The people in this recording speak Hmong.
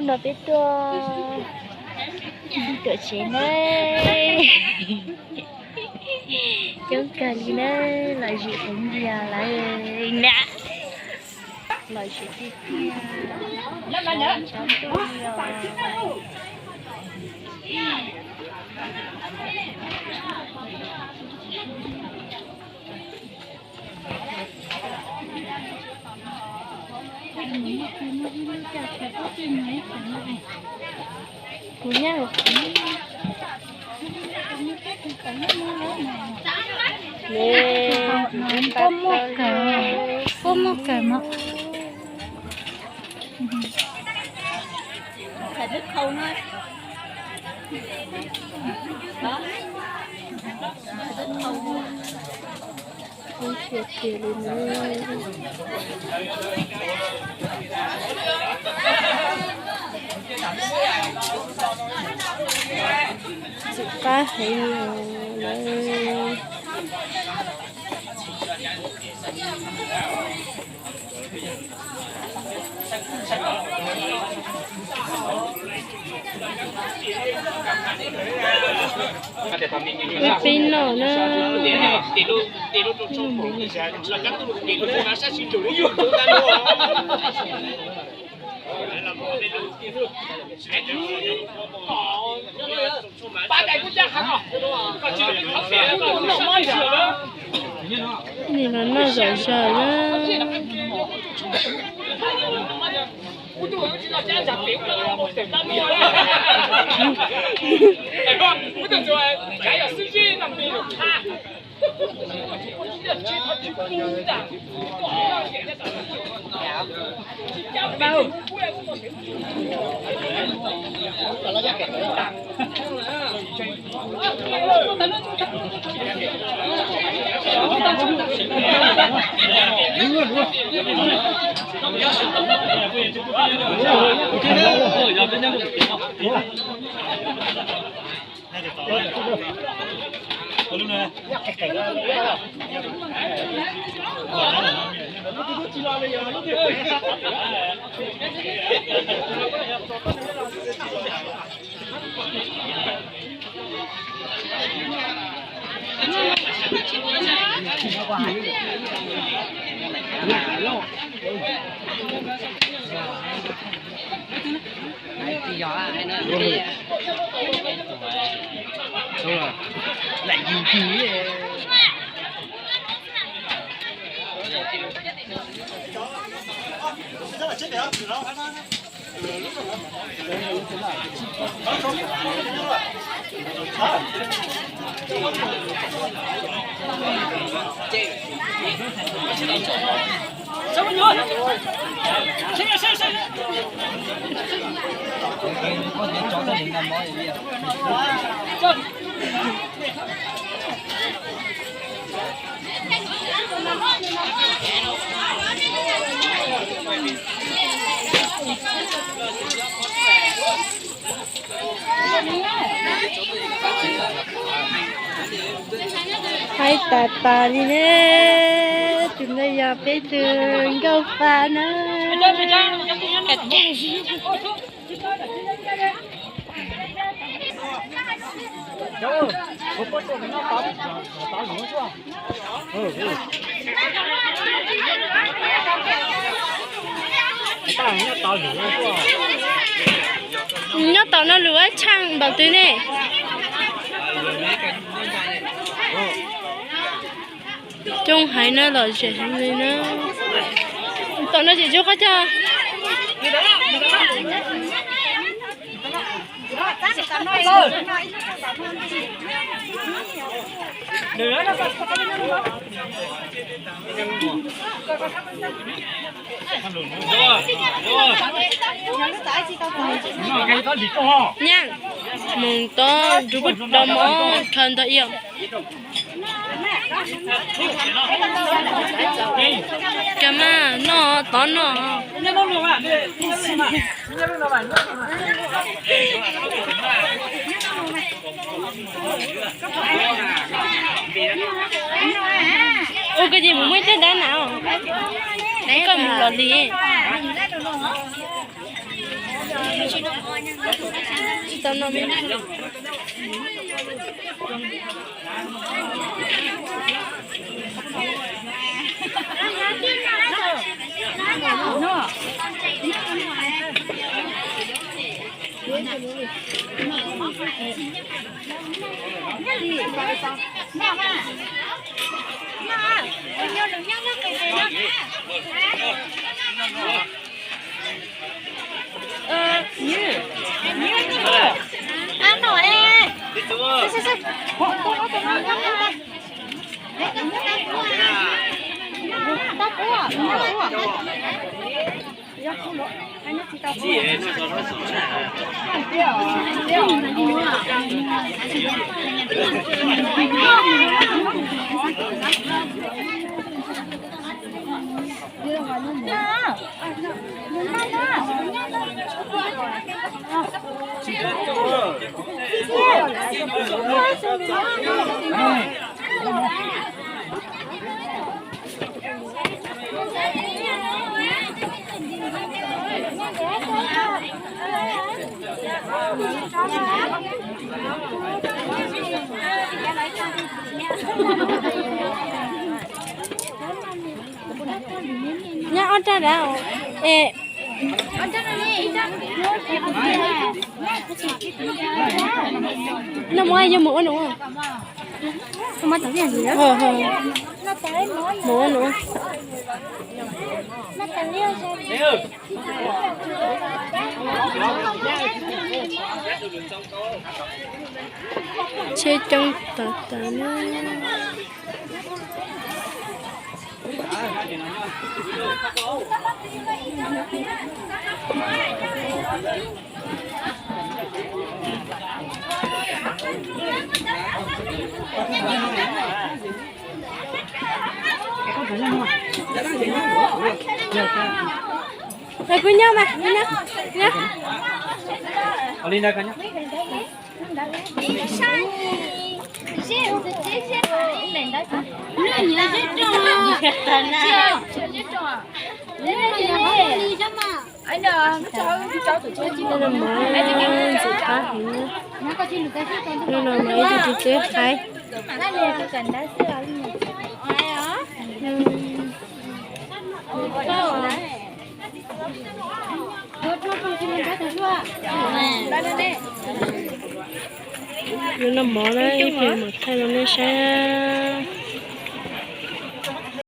Nrog peb tuaj ncig tuam tsev na. Coob kawg li na, los zim heev li os lawm na. Los zim tiag tiag, sab sab ntuj li os. Kuv nyob, kuv nyob. Neb, puab muaj kawm, puab muaj kawm mog. Tiag tiag li na. Txim qab heev li na. Peb noj na. Nim no noj zom zaws na. Haib tas tas li ne. Tus no yog peb tus nkauj fa na. Nyob tom no lus ua tshaaj npaum twg ne? Coob heev na, lom zem heev li na. Tom no tseem tshuav qhov cag. Nyaaj, moog tod nrug puab dov mov khaws ntag ib. Kag mas noj tod noj. Ua koj ces mus muab tej dab na, koj mus los li. Tsis tau no me. Nyob ob rab dab es no muab yuav mus ua num. Mus ua num. Tsheb coob tas tas na. Kuv nyob mas, kuv nyob, nyob. Ntxim qab heev na. Hnub no mas ib tug txiv tsev qaib. Lub noj mov na, ib pliag mam thaij rau nej saib.